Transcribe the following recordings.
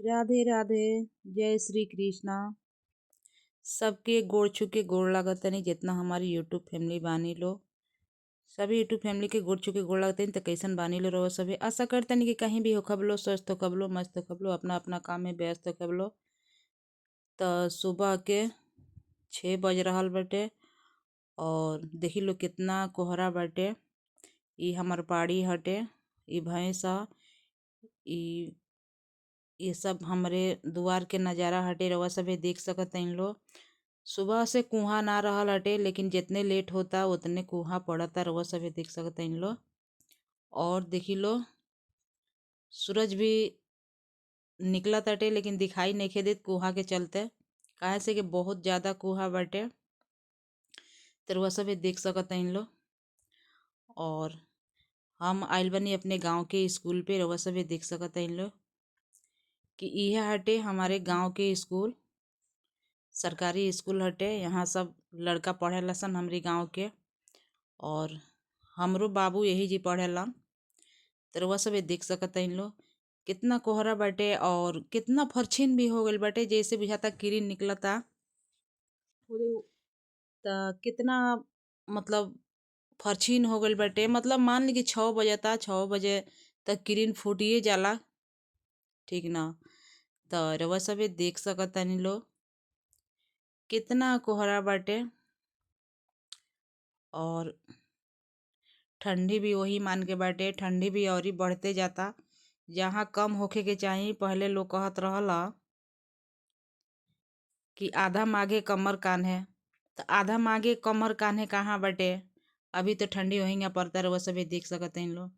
राधे राधे। जय श्री कृष्णा। सबके गोड़ छू के गोड़ लागतनी, जितना हमारी यूट्यूब फैमिली बानी लो, सभी यूट्यूब फैमिली के गोड़ छू के गोड़ लागतनी। त कैसन बानी लो रउआ सभे? आशा करतनी कि कहीं भी होखब लो, स्वस्थ होखब लो, मस्त होखब लो, अपना अपना काम में व्यस्त होखब लो। त सुबह के 6 बज रहल बाटे और देखी लो कितना कोहरा बाटे। इ हमर बाड़ी हटे, इ भैंस ह, इ ये सब हमरे दुआर के नज़ारा हटे। रउआ सभे देख सकतानी लो। सुबह से कुहा ना रहल हटे, लेकिन जितने लेट होता उतने कुहा पड़ता। रउआ सभे देख सकतानी लो। और देखी लो सूरज भी निकलत हटे, लेकिन दिखाई नइखे देत कुहा के चलते, काहे से कि बहुत ज़्यादा कुहा बाटे। त रउआ सभे देख सकतानी लो। और हम आइल बानी अपने गांव के स्कूल पे। रउआ सभे देख सकतानी लो कि इहे हटे हमारे गांव के स्कूल, सरकारी स्कूल हटे। यहाँ सब लड़का पढ़ेला सन हमरे गांव के, और हमरो बाबू यही जी पढ़ेला। त रउआ सभे देख सकतानी लो कितना कोहरा बाटे और कितना फरछिन भी हो गइल बाटे, जैसे बुझाता किरिन निकलता। त कितना मतलब फरछिन हो गइल बाटे, मतलब मान ली कि 6 बजता, 6 बजे तक किरिन फूटिए जाला, ठीक ना। त रउआ सभे देख सकतानी लो कितना कोहरा बाटे। और ठंडी भी वही मान के बाटे, ठंडी भी औरी बढ़ते जाता। जहाँ कम होखे के चाही, पहले लोग कहत रहला कि आधा माघे कमर कान्हे, त आधा माघे कमर कान्हे कहाँ बाटे? अभी तो ठंडी वही पड़ता। रउआ सभे देख सकतानी लो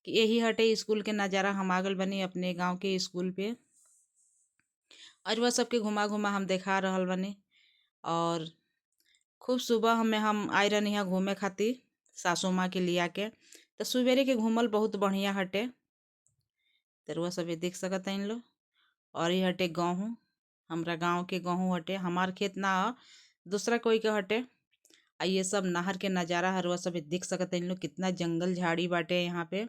कि यही हटे स्कूल के नज़ारा। हम आ गइल बानी अपने गांव के स्कूल पे और रउआ सबके घुमा घुमा हम देखा रहल बानी। और खूब सुबह में हम आए रहनी हा घूमे खातिर सासू माँ के लिया के, त सुबेरे के घूमल बहुत बढ़िया हटे। त रउआ सभे देख सकतानी लो। और ये हटे गेहूँ, हमरा गांव के गेहूँ हटे, हमार खेत ना ह, दूसरा कोई के हटे। आ ये सब नहर के नज़ारा है, रउआ सभे देख सकतानी लो कितना जंगल झाड़ी बाटे यहाँ पे।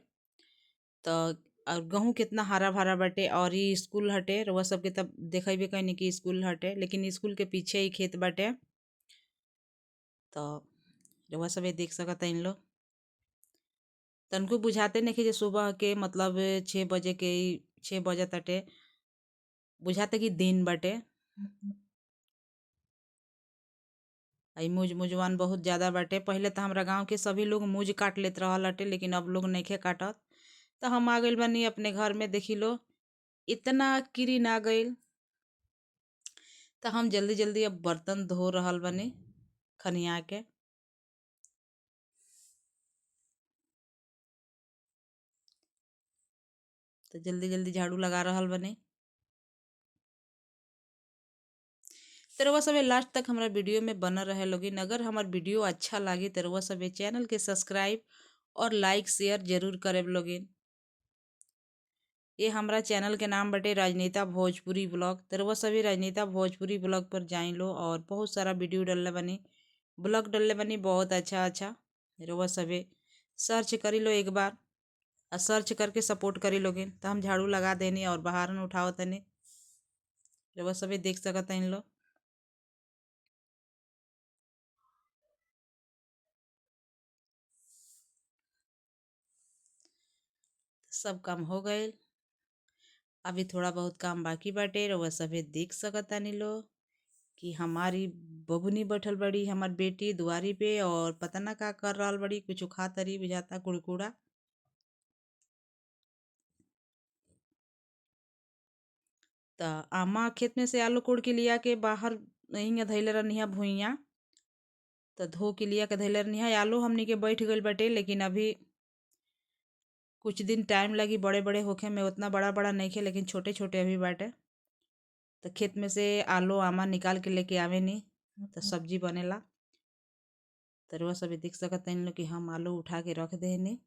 त और गेहूँ कितना हरा भरा बाटे। और ये स्कूल हटे, रउआ सबके तब देखबे कइनी कि स्कूल हटे, लेकिन स्कूल के पीछे ही खेत बाटे। त रउआ सभे देख सकतानी लो। तनको बुझाते नइखे जे सुबह के मतलब 6 बजे के 6 बजत हटे, बुझाते कि दिन बाटे। आई मुज मुजवान बहुत ज़्यादा बाटे। पहले त हमरा गांव के सभी लोग मुज काट लेत रहल हटे, लेकिन अब लोग नइखे काटत। त हम आ गइल बानी अपने घर में। देखी लो इतना किरिन आ गइल। त हम जल्दी जल्दी अब बर्तन धो रहल बानी खनिया के। त जल्दी जल्दी झाड़ू लगा रहल बानी। त रउआ सभे लास्ट तक हमरा वीडियो में बनल रहे लोगिन। अगर हमार वीडियो अच्छा लागी त रउआ सभे चैनल के सब्सक्राइब और लाइक शेयर जरूर करेब लोगिन। ये हमरा चैनल के नाम बाटे राजनीता भोजपुरी ब्लॉग। त रउआ सभे राजनीता भोजपुरी ब्लॉग पर जाई लो और बहुत सारा वीडियो डलले बानी, ब्लॉग डलले बानी बहुत अच्छा अच्छा। रउआ सभे सर्च करी लो एक बार और सर्च करके सपोर्ट करी लोगिन। त हम झाड़ू लगा देनी और बहारन उठावत तनी, रउआ सभे देख सकतानी लो। सब काम हो गइल, अभी थोड़ा बहुत काम बाकी बाटे। रउआ सभे देख सकतानी लो कि हमारी बबुनी बैठल बड़ी, हमार बेटी दुआरी पे, और पता ना का कर रहल बड़ी, कुछ खा तरी बुझाता कुड़कुड़ा। त आमा खेत में से आलू कोड़ के लिया के बाहर हिंगा धैले रहनी भुइयाँ, त धो के लिया के धैले रहनी। आलू हमनी के बैठ गइल बाटे, लेकिन अभी कुछ दिन टाइम लगी बड़े बड़े होखे में, उतना बड़ा बड़ा नइखे, लेकिन छोटे छोटे अभी बाटे। त खेत में से आलू आमा निकाल के लेके आवेनी त सब्जी बनेला। त रउआ सभे देख सकतानी लो कि हम आलू उठा के रख देनी,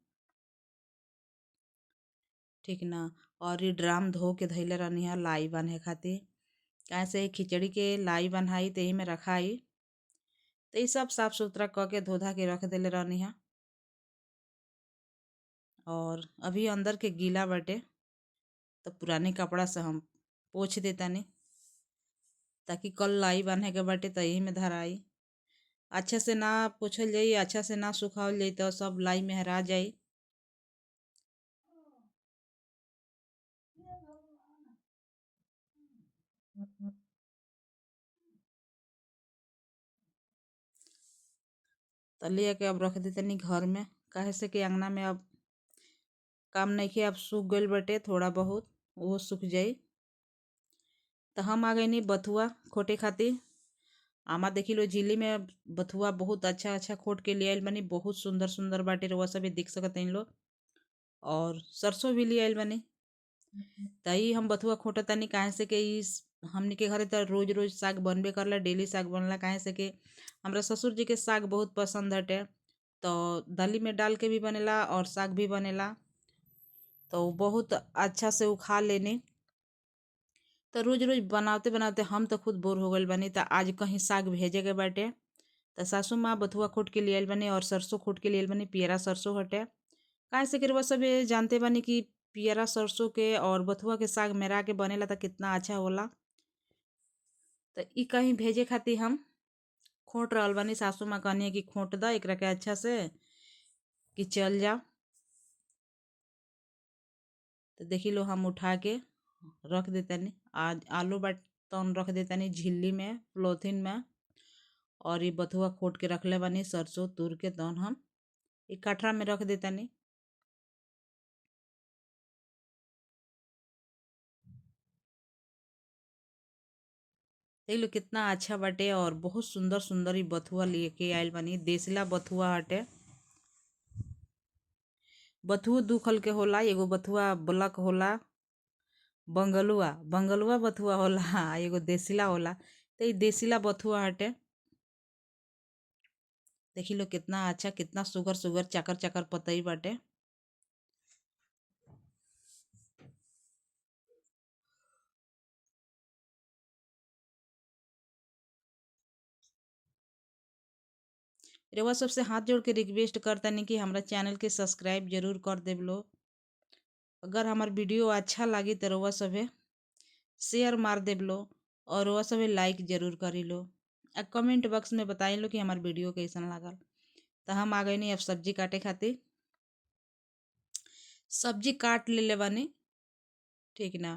ठीक ना। और ये ड्राम धो के धैले रहनी है लाई बांधे खातिर, काहे से खिचड़ी के लाई बन्हाई त एही में रखाई। त ई सब साफ सुथरा क के धो धा के रख देले रहनी है। और अभी अंदर के गीला बाटे त पुराने कपड़ा से हम पोछ देतानी ताकि कल लाई बांधे के बाटे त यही में धराई। अच्छा से ना पोछल जाई, अच्छा से ना सुखावल जाई तो सब लाई में हरा जाई। तो ले के अब रख देतनी घर में, काहे से कि अंगना में अब काम नहीं के, अब सूख गइल बटे थोड़ा बहुत, वो सूख जाई। तो हम आ गई बथुआ खोटे खातिर। आमा देखी लो झिल्ली में बथुआ बहुत अच्छा अच्छा खोट के ले आइल बनी, बहुत सुंदर सुंदर बाटे, रउआ सब देख सकत हइन लो। और सरसों भी ले आइल बनी। त ई हम बथुआ खोटतानी काहे से कि ई हमनी के घरे त रोज रोज साग बनबे करला, डेली साग बनला, काहे से कि हमरा ससुर जी के साग बहुत पसंद हटे। तो दाली में डाल के भी बनेला और साग भी बनेला, तो बहुत अच्छा से उ खा लेनी। तो रोज रोज बनाते बनाते हम तो खुद बोर हो गइल बानी। तो आज कहीं साग भेजे के बाटे, तो सासू माँ बथुआ खोट के ले आइल बानी और सरसों खोट के ले आइल बानी, पियरा सरसों हटे। काहे से कि रउआ सब जानते बानी कि पियरा सरसों के और बथुआ के साग मेरा के बनेला त कितना अच्छा होला। तो ई कहीं भेजे खातिर हम खोट रहल बानी। सासू माँ कहनी है कि खोट द एकरा के अच्छा से कि चल जा। तो देखी लो हम उठा के रख देतानी। आज आलू बाट तौन रख देतानी झिल्ली में, पॉलिथीन में। और ये बथुआ खोट के रखले बानी, सरसों तूर के तौन हम एक कटरा में रख देतानी। देख लो कितना अच्छा बाटे और बहुत सुंदर सुंदर ई बथुआ लेके आइल बानी। देसिला बथुआ हटे। बथुओ दू खल के होला, एगो बथुआ ब्लैक होला, बंगलुआ बंगलुआ बथुआ होला, एगो देसिला होला। तो ई देसिला बथुआ हटे। देखी लो कितना अच्छा, कितना सुगर सुगर चाकर चाकर पतई बाटे। रउआ सबसे हाथ जोड़ के रिक्वेस्ट करतनी कि हमरा चैनल के सब्सक्राइब जरूर कर देव लो। अगर हमार वीडियो अच्छा लगी तो रउआ सबे शेयर मार देव लो और रउआ सबे लाइक जरूर करी लो आ कमेंट बॉक्स में बताई लो कि हमार वीडियो कैसन लागल। तो हम आ गई अब सब्जी काटे खातिर। सब्जी काट ले बानी, ठीक ना।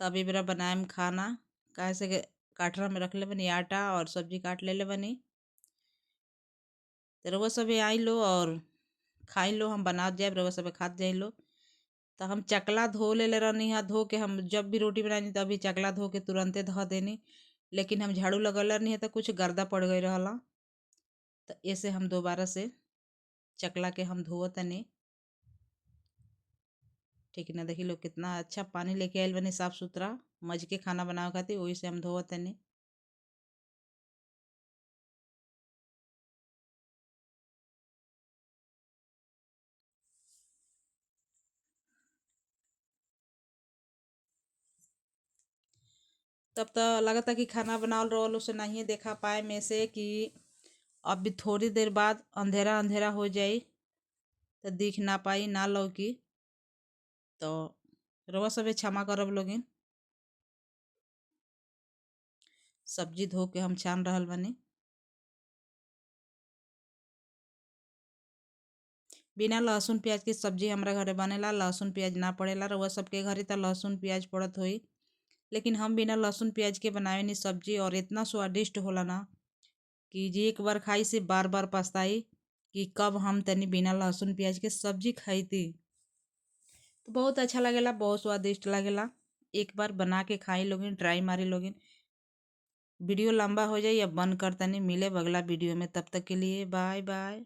तब एबरा बनाएम खाना, काहे से काठरा में रख ले बनी आटा और सब्जी काट ले बनी। तो रउआ सब आई लो और खाई लो, हम बना जाए, रउआ सब खात जाई लो। तो हम चकला धो ले रहनी है, धो के हम जब भी रोटी बनानी तभी चकला धो के तुरंते धो देनी, लेकिन हम झाड़ू लगल रहनी है तो कुछ गर्दा पड़ गई रहला, तो ऐसे हम दोबारा से चकला के हम धोवतनी, ठीक ना। देखी लो कितना अच्छा पानी लेके आइल बनी, साफ सुथरा मज के खाना बनावे खातिर, वही से हम धोवतनी। तब तो लगता कि खाना बनावल रहल उसे नहीं देखा पाए में से कि अब भी थोड़ी देर बाद अंधेरा अंधेरा हो जाई तो दिख ना पाई ना लौकी। तो रउआ सब क्षमा करब लोगिन। सब्जी धो के हम छान रहल बानी। बिना लहसुन प्याज के सब्जी हमरा घरे बनेला, लहसुन प्याज ना पड़ेला। रउआ सबके घरे तो लहसुन प्याज पड़त होई, लेकिन हम बिना लहसुन प्याज के बनावे सब्जी और इतना स्वादिष्ट होला ना कि जी एक बार खाई से बार बार पछताई कि कब हम तनी बिना लहसुन प्याज के सब्जी खाई थी। तो बहुत अच्छा लगेला, बहुत स्वादिष्ट लगेला। एक बार बना के खाई लोगिन, ट्राई मारी लोगिन। वीडियो लंबा हो जाए या बंद कर तनी, मिले अगला वीडियो में, तब तक के लिए बाय बाय।